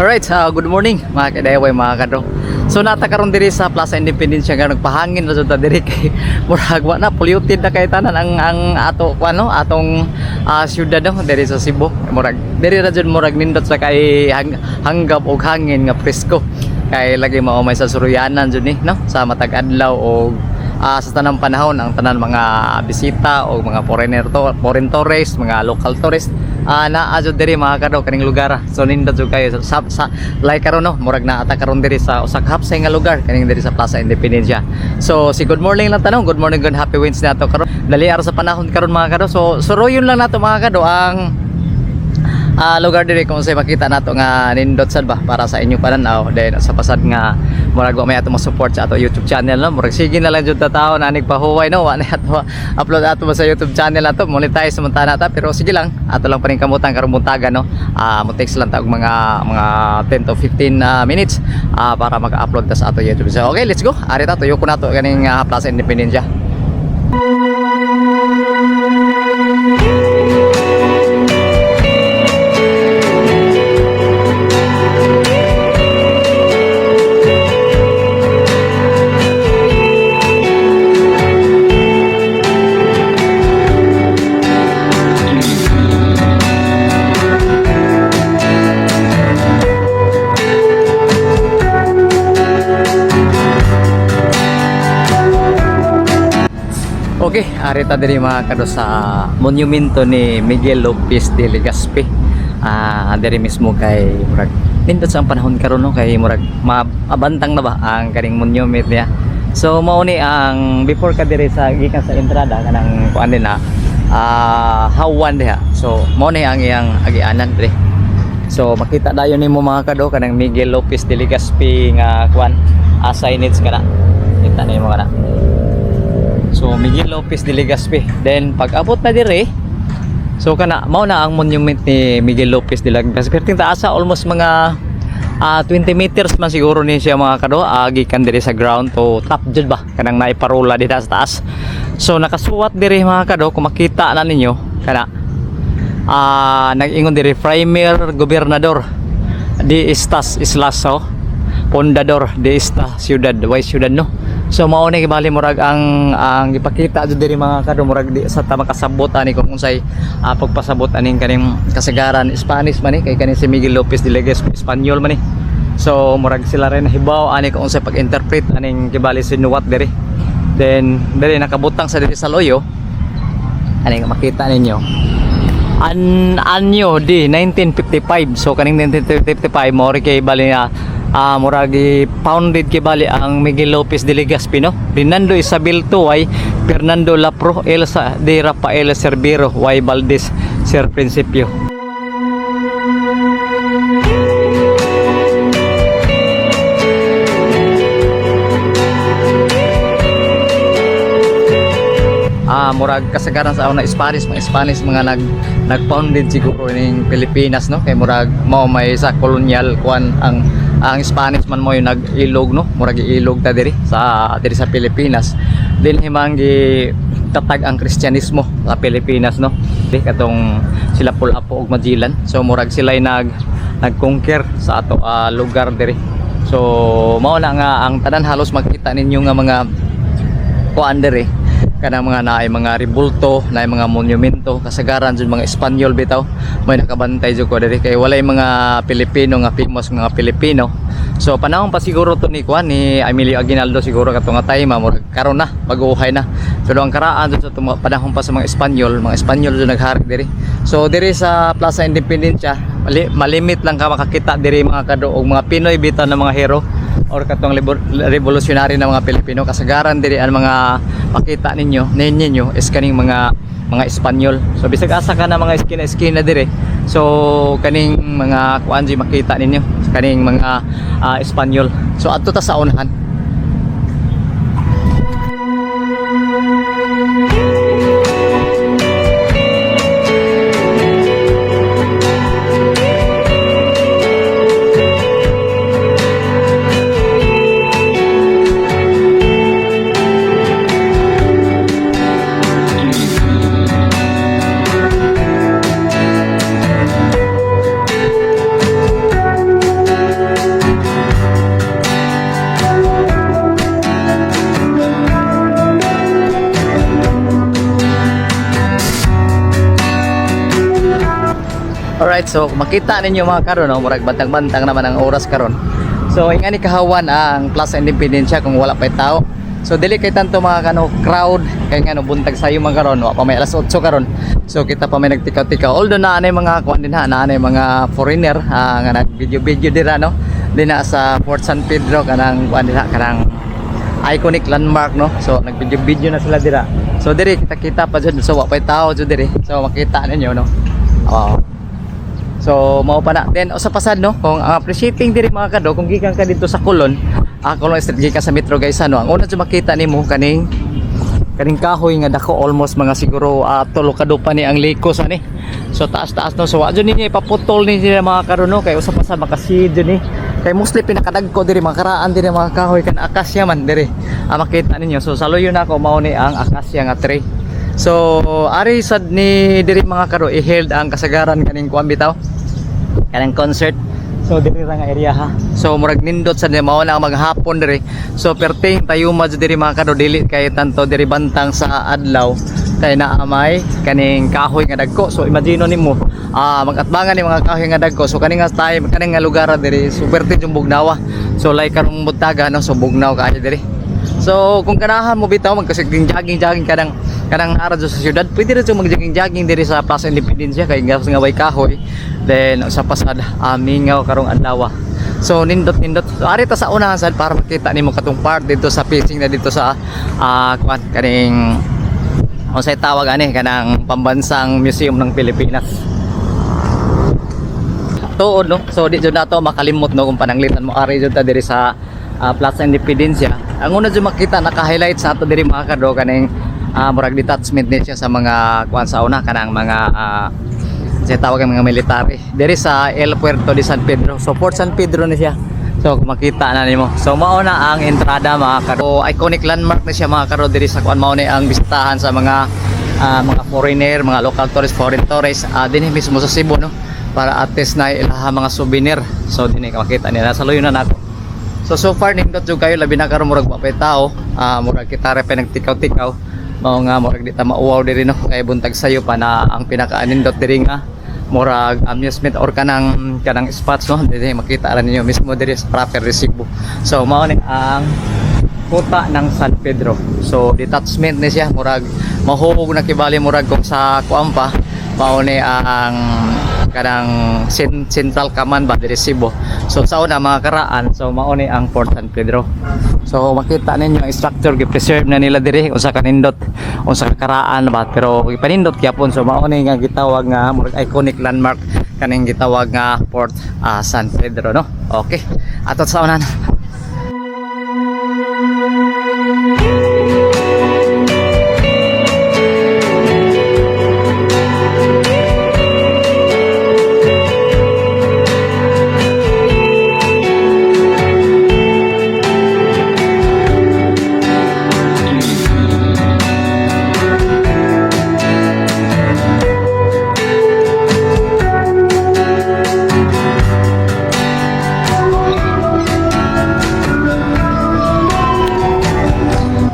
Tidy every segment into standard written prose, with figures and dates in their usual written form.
Alright, good morning mga kadayaway, mga kadro. So nata karon diri sa Plaza Independencia nga nagpahangin ra jud ta diri kay murag wa na, polluted na kay tanan ang ato ano atong syudad no diri sa Cebu. Murag diri ra jud murag nindot sa kay hanggap og hangin nga presko. Kay lagi mao may sa suruyanan jud ni no sa matag adlaw og sa tanang panahon ang tanan mga bisita o mga foreigner to, foreign tourist, mga local tourist, naa jud diri mga kado kaning lugar. So nindot jud kayo sa like karon no, murag naa ta karon diri sa usa ka hapsay nga lugar kaning diri sa Plaza Independencia. So si good morning lang tanong, good morning, good happy Wednesday nato karon. Dali araw sa panahon karon mga kado. So suroyon lang nato mga kado ang lugar diri kung unsay makita nato nga nindot sad ba para sa inyo pananaw. Then sa pasad nga murag wa may ato mo-support sa ato YouTube channel no, murag sige na lang jud ta tao na nagpahuway no, wa na ato upload ato ba sa YouTube channel ato, monetize man ta na ta, pero sige lang, ato lang pa rin kamutan karong buntaga no. Mo text lang ta og mga 10 to 15 minutes para maka-upload ta sa ato YouTube. So okay, let's go, ari ta, tuyo ko nato kaning Plaza Independencia. Okay, ari ta diri mga kado sa monumento ni Miguel Lopez de Legazpi. Diri mismo kay murag nindot sa ang panahon karon no, kay murag maabantang na ba ang kaning monument niya. So mao ni ang before ka diri sa gikan sa entrada kanang kuan din na hawan diha. So mao ni ang iyang agianan diri. So makita dayon nimo mga kado kanang Miguel Lopez de Legazpi nga kuan signage kana. Kita nimo kana. So Miguel Lopez de Legazpi. Then pag abot na dire, so kana mao na ang monument ni Miguel Lopez de Legazpi. Pero taas almost mga 20 meters man siguro ni siya mga kado, gikan diri sa ground to top jud ba kanang naiparula dito sa taas. So nakasuwat diri mga kado, kung makita na ninyo kana nag-ingon diri Primer Gobernador de Estas Islas, oh, Fundador de esta ciudad, why ciudad no. So mao ni bali murag ang gipakita jud diri mga kado, murag di sa ta makasabot ani kung unsay pagpasabot aning kaning kasagaran Spanish man ni, kay kaning si Miguel Lopez de Legazpi Espanyol man ni. So murag sila rin hibaw ani kung unsay pag-interpret aning kibali sinuwat diri. Then diri nakabutang sa diri sa loyo ani nga makita ninyo an anyo di 1955. So kaning 1955 mo ri kay bali na murag founded kay bali ang Miguel Lopez de Legazpi no. Rinando Isabel II ay Fernando Lapro Elsa de Rafael Serviro Y Valdez Sir Principio. Murag kasagaran sa una Spanish, mga Spanish mga nag-founded siguro ning Pilipinas no, kay murag mao may sa colonial kuan ang Spanish man mo yung nag-ilog no, murag iilog ta diri sa Pilipinas. Din himang gi tatag ang Kristyanismo sa Pilipinas no, di katong sila Pulapo ug Magellan. So murag sila nag-conquer sa ato lugar diri. So mao na nga ang tanan halos makita ninyo nga mga kuan diri kanang mga naay mga ribulto, naay mga monumento, kasagaran jud mga Espanyol bitaw may nakabantay jud ko diri kay walay mga Pilipino nga famous mga Pilipino. So panahon pa siguro to ni kuan ni Emilio Aguinaldo siguro kato nga time, murag karon na baguhay na. Pero ang karaan jud sa panahon pa sa mga Espanyol jud naghari diri. So diri sa Plaza Independencia, malimit lang ka makakita diri mga kado og mga Pinoy bitaw na mga hero or katong revolutionary na mga Pilipino. Kasagaran diri ang mga makita ninyo ninyo is kaning mga Espanyol. So bisag asa ka na mga eskina-eskina diri, so kaning mga kuan di makita ninyo kaning mga Espanyol. So adto ta sa unahan. Alright, so makita ninyo mga kado, no, murag bantang-bantang naman ang oras karon. So ingani kahawan ang Plaza Independencia kung wala pa'y tao. So dili kay tanto mga kano crowd kay ngano buntag sayo man karon, wa pa may alas 8 karon. So kita pa may nagtikaw-tikaw. Although naa nay mga kuan din ha, naa nay mga foreigner nga nag video-video dira, no. Dinha sa Fort San Pedro, kanang kuan dinha, kanang iconic landmark, no. So nag-video-video na sila dira. So diri kita-kita pa jud, so wa pa'y tao jud diri. So makita ninyo, no. Oo. So mao pa na. Then usa pa sad, no, kung ang appreciating diri mga kado, kung gikan ka dito sa Colon, Colon Street, gikan sa Metro Gaisano, ang una jud makita nimo kaning kaning kahoy nga dako, almost mga siguro tulo ka dupa ni ang likos ani. So taas-taas, no. So wa jud ninyo ipaputol ni sila mga kado, no, kay usa pa sa makasid jud ni. Kay mostly pinakadagko diri mga karaan diri mga kahoy kan akasya man diri. Ah, makita ninyo. So saluyo na ako, mao ni ang akasya nga tree. So ari sad ni diri mga kado i-held ang kasagaran kaning kuan bitaw, kanang concert. So diri ra nga area ha. So murag nindot sa mao na ang maghapon diri. So perting tayuma jud diri mga kado, dili kay tanto diri bantang sa adlaw kay naa may kaning kahoy nga dagko. So imagine nimo magatbangan ni mga kahoy nga dagko. So kani nga time, kani nga lugar diri, so perting yung bugnawa. So like karong buntaga, no, so bugnaw kaayo diri. So kung ganahan mo bitaw magkasiging jogging jogging kanang kanang ara sa syudad, pwede ra mag jogging jogging diri sa Plaza Independencia kay nga nga way kahoy. Then sa pasad mingaw karong adlaw. So nindot nindot. So ari ta sa unahan sad para makita nimo katong part dito sa facing na dito sa kuan kaning unsay tawag ani, kanang Pambansang Museum ng Pilipinas. Tuod, no. So di jud nato makalimot, no, kung pananglitan mo ari jud ta diri sa Plaza Independencia. Ang una jud makita naka-highlight sa ato diri mga kado kaning murag detachment ni siya sa mga kuan sa una, kanang mga sa tawag ang mga military diri sa El Puerto de San Pedro. So Port San Pedro ni siya. So kung makita na nimo. So mao na ang entrada mga kado. Iconic landmark na siya mga kado diri sa kuan, mao ni ang bisitahan sa mga mga foreigner, mga local tourists, foreign tourists dinhi mismo sa Cebu, no, para at least na ilaha mga souvenir. So dinhi ka makita nila sa luyo na nako. So so far nindot jud kayo, labi na karon murag wa pay tao. Murag kita ra pa nagtikaw-tikaw. Mao nga murag di ta mauwaw diri, no, kay buntag sayo pa na ang pinaka-nindot diri nga murag amusement or kanang kanang spots, no. Diri makita ra ninyo mismo diri sa proper Cebu. So mao ni ang kuta ng San Pedro. So detachment ni siya, murag mahuog na kibali, murag kung sa kuan pa, mao ni ang kanang Central Command ba diri Cebu. So sa una mga karaan, so mao ni ang Port San Pedro. So makita ninyo ang structure, gi-preserve na nila diri, usa ka nindot, usa ka karaan ba, pero gipanindot gyapon. So mao ni nga gitawag nga murag iconic landmark kaning gitawag nga Port San Pedro, no. Okay. Ato sa unan.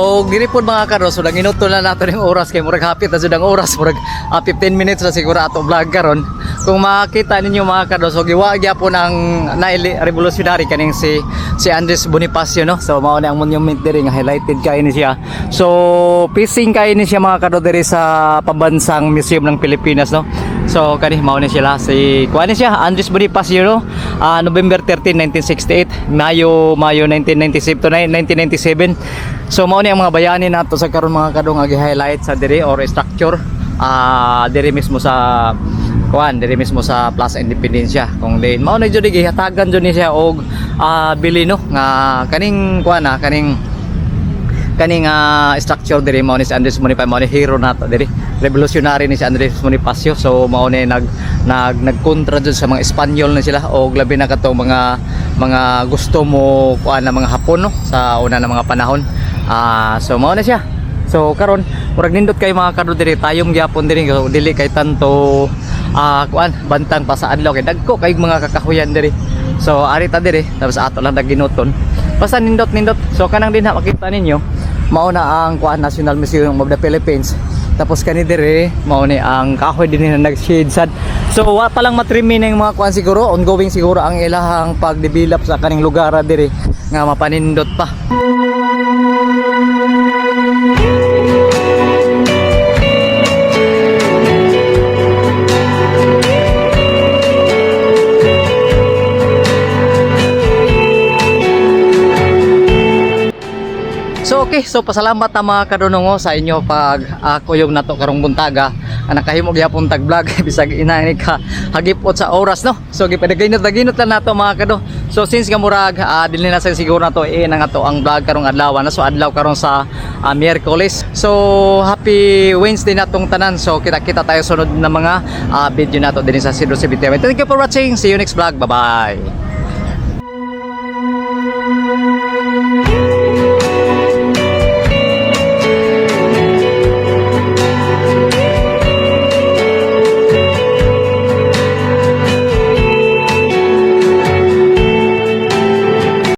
O diri pod mga kado, so nanginuto na nato yung oras kay murag hapit na jud ang oras, murag 15 minutes na siguro ato vlog karon. Kung makita ninyo mga kado, so giwa gyapon ang naili revolutionary kaning si si Andres Bonifacio, no. So mao na ang monument diri nga highlighted kay ni siya. So facing kay ni siya mga kado diri sa Pambansang Museum ng Pilipinas, no. So kani mao ni sila si kuan ni siya Andres Bonifacio, no? November 13, 1968, Mayo Mayo 1997 to 1997. So mao ni ang mga bayani nato sa karon mga kado nga gi-highlight sa diri or structure diri mismo sa kuan, diri mismo sa Plaza Independencia. Kung din mao na jud gihatagan jud ni siya og bili, no, nga kaning kuan na kaning kaning structure diri, mao ni si Andres Bonifacio, mao ni hero nato diri, revolutionary ni si Andres Bonifacio. So mao ni nag nag nagkontra jud sa mga Espanyol na sila og labi na katong mga mga gusto mo kuan na mga Hapon, no, sa una na mga panahon. So mao na siya. So karon murag nindot kay mga kado diri, tayom gyapon diri, so, dili kay tanto kuan bantang pa sa adlaw kay dagko kay mga kakahuyan diri. So ari ta diri tapos ato lang daginuton. Basta nindot nindot. So kanang dinha makita ninyo mao na ang kuan, National Museum of the Philippines. Tapos kani diri mao ni ang kahoy din na nag-shade sad. So wa pa lang matrimi ng mga kuan siguro, ongoing siguro ang ilahang pag-develop sa kaning lugar diri nga mapanindot pa. So okay, so pasalamat ta, mga kadunongo, sa inyo pag kuyog nato karong buntaga. Ang nakahimo gyapon tag vlog bisag ina ni ka hagipot sa oras, no. So gipadagaynot daginot lang nato, mga kado. So since nga murag dili na sa siguro nato eh na nga to ang vlog karong adlaw na, so adlaw karon sa Miyerkules. So happy Wednesday na tong tanan. So kita-kita tayo sunod na mga video nato dinhi sa Sidro CBTV. Thank you for watching. See you next vlog. Bye-bye.